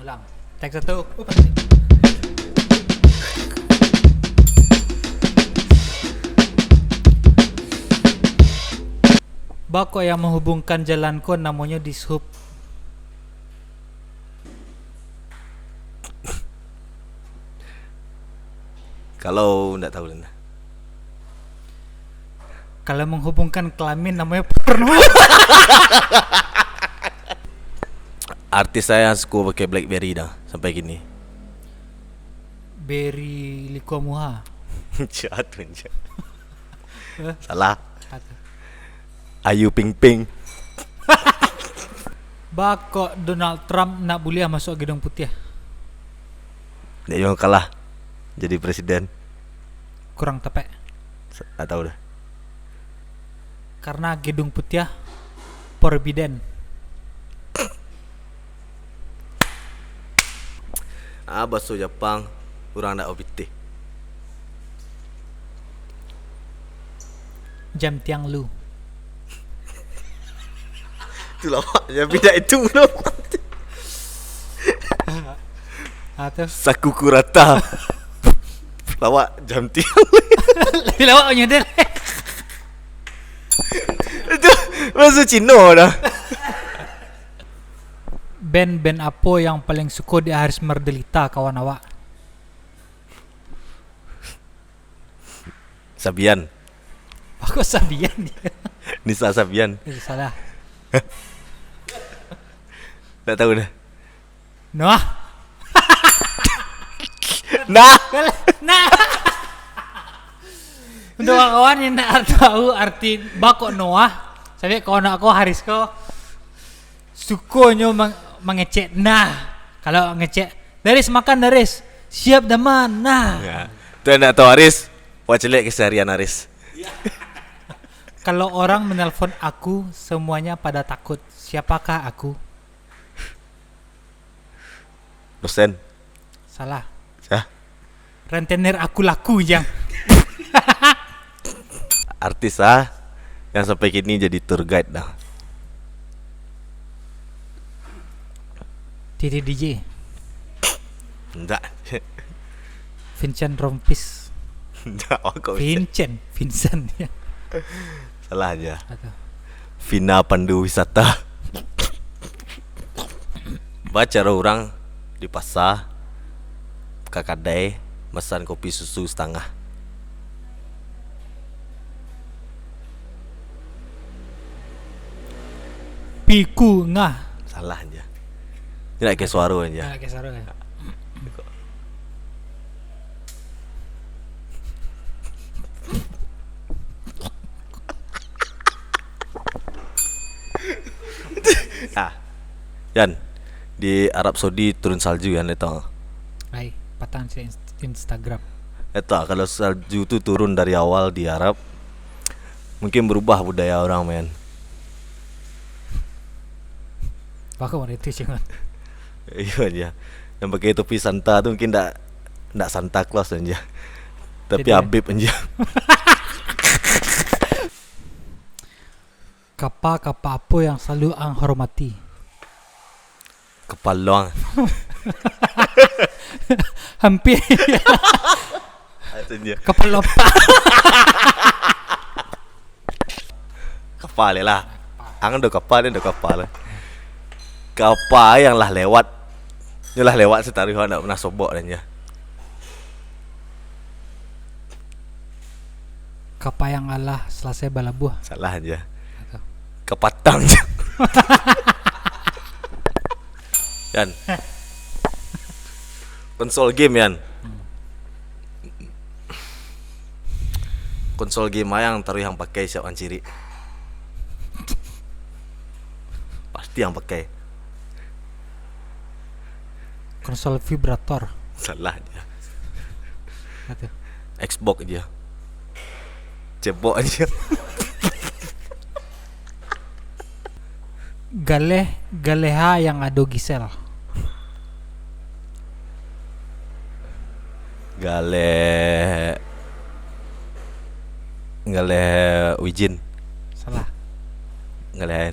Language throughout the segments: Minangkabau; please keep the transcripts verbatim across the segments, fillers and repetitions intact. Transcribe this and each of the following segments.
Ulang. Take satu. Upas. Bako yang menghubungkan jalan ko namonyo dishub. Kalau ndak tahu, Lina. Kalau menghubungkan kelamin namonyo porno. Artis saya yang suka pakai BlackBerry dah sampai kini. Beri Likomuha. Jahat tu je. Eh? Salah. Satu. Ayu Ping Ping. Bako Donald Trump nak buliah masuk Gedung Putiah. Dia yang kalah jadi presiden. Kurang tepek. Tak tahu dah. Karena Gedung Putiah forbidden. Ah, baso Japang, urang ndak opitih. Jam tiang lu. Itu lawak, tapi tak itu tu. Ah tu. Sakukurata. Lawak jam tiang. Bila awak punya dia. Itu bahasa Cina dah. Band-band apo yang paling suko di Aris Mardelita, kawan awak? Sabian. Aku Sabian dia. Nisa Sabian. Eh, salah. Tak tahu dah. Noah. Nah. Nah. Untuk kawan yang nak tahu arti bako Noah, sampai kawan aku Haris ko sukonyo mang- mangecek nah. Kalau ngecek, "Daris, makan, Daris." "Siap, Daman." Nah. Ya. Tu nak tahu Aris, buat celiak keseharian Aris. Kalau orang menelpon aku, semuanya pada takut. Siapakah aku? Dosen. Salah. Sah. Rentenir aku laku, Jang. Artis ah yang sampai kini jadi tour guide dah. Titi D J. Ndak. Vincent Rompis. Ndak, kok bisa? Vincent, Vincent ya. Salah aja. Atau Vina Pandu Wisata. Baca orang di pasar, ka kadai, mesan kopi susu setengah. Piku ngah. Salah aja. Dia nak ke suara aja. Nak ke suara kan? Ah, Yan, di Arab Saudi turun salju, Yan, tahu? Hai, patang cek Inst- Instagram. Tahu, kalau salju tu turun dari awal di Arab, mungkin berubah budaya orang, men. Bako itu jangan. Iya aja. Yang pakai topi Santa tu mungkin ndak ndak Santa Claus aja. Tapi Jadi, Habib aja. Kapa-kapa apo yang selalu ang hormati? Kepala. Hampir. Itu dia. Kepala opak. Kapal lah. Ang do kapal, dia do kapal. Kapal yang lah lewat. Nyo lah lewat sataruih, awak ndak pernah sobok dan je. Kapa yang alah selesai balabuh. Salah aja. Atau Kapatang je. Yan. Konsol game, Yan. Konsol game yang taruih yang pakai siap manciri. Pasti yang pakai. Konsol vibrator. Salah aja. Atau Xbox aja. Cebok aja. Galeh, galeha yang ado Gisel. Galeh. Galeh Wijin. Salah. Galeh.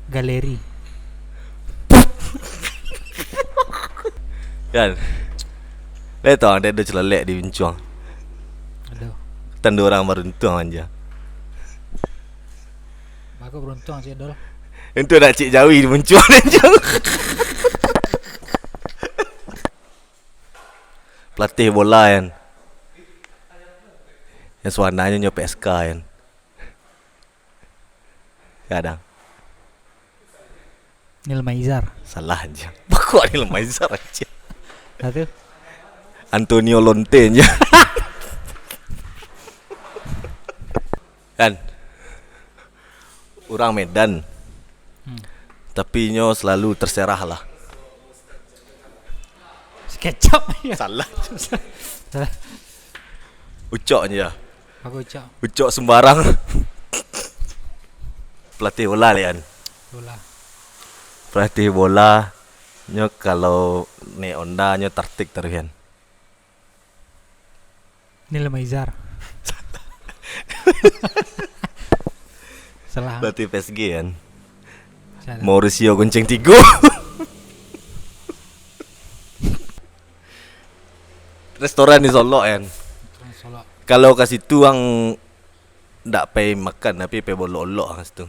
Galeri. Kan? Lai tau ang dek do celelek di Muncuang. Aduh. Tando urang baruntuang anja. Bagus beruntung, Cik Dol. Itu nak Cik Jawi di Muncuang anja. Pelatih bola kan. Yang suananyo nyo P S K kan. Kadang. Nil Maizar. Salah aja. Bakok Nil Maizar aja. Satu. Antonio Lonte aja. Kan. Urang Medan. Hmm. Tapi nyo selalu terserah lah. Sekecap. Salah. Ucok aja. Aku Ucok. Ucok sembarang. Pelatih bola, Lian. Bola. Pelatih bola, nyo kalau naik Honda, nyo tertik taruh, Lian. Nil Maizar. Salah. Pelatih P S G, kan? Salah. Mauricio Gonceng Tigo. Restoran di Solok, kan? Restoran Solok. Kalau ka situ ang ndak pai makan, tapi pai baolok-olok ka situ.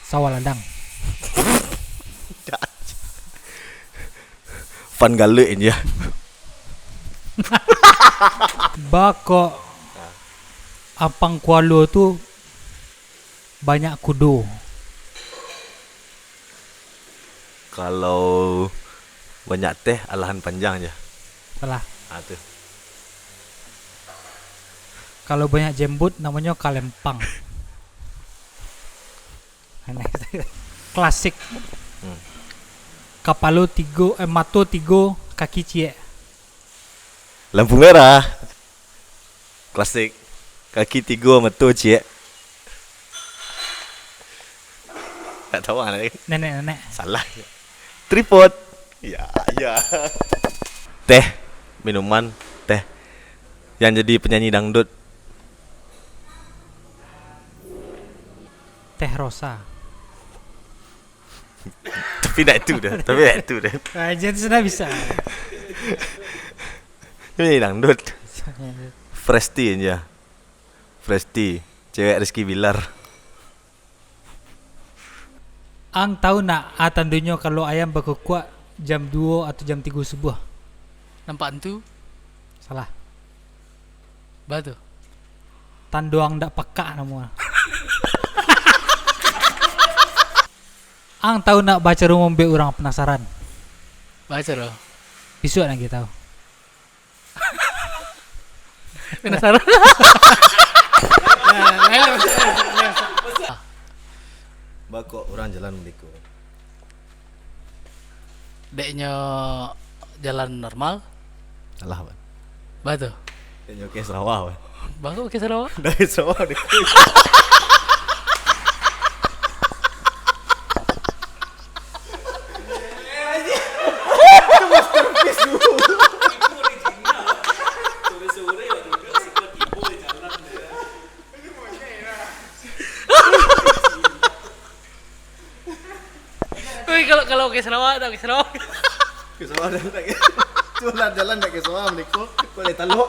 Sawah Ladang. Fan Galuik aja. Bakok Ampang Kualo tu banyak kudo. Kalau banyak teh, alahan panjang aja. Salah. Ah, tu. Kalau banyak jembut, namonyo kalempang. Aneh. Klasik. Hmm. Kapalo tigo, eh, mato tigo, kaki ciek. Lampu merah. Klasik. Kaki tigo, mato ciek. Tak tahu lah. Nenek-nenek. Salah. Tripod. Ya, ya. Teh, minuman, teh. Yang jadi penyanyi dangdut. Teh Rosa. Tapi dak itu dah. Tapi dak itu dah. Ah, jadi sudah bisa. Ini dangdut. Presti aja. Presti. Cewek Rizky Bilar. Ang tahu nak, ah, tandonyo kalau ayam bakukuak jam duo atau jam tigo subuh? Nampak hantu? Salah. Ba tu. Tando ang dak pakak namo. Ang tahu nak bacaro mambuek urang penasaran? Bacaro. Bisuak nak tahu. Penasaran. Bakok urang jalan maliku. Deknyo jalan normal. Salah, Ban. Ba tu. Deknyo ke Sarawak, Ban. Baru ke Sarawak? Dari Sarawak dek. Woi, kalau, kalau ke Sarawak, tak ke Sarawak. Ke Sarawak dah tak ke. Cuma lah jalan tak ke Sarawak, Malaysia. Kau boleh talok.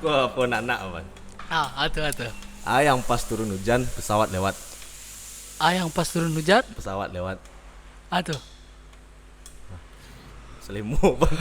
Kau apa nak nak, Aman? Ah, atu, atu. Ah, yang pas turun hujan, pesawat lewat. Ah, yang pas turun hujan? Pesawat lewat. Atu. Selimo, Bang.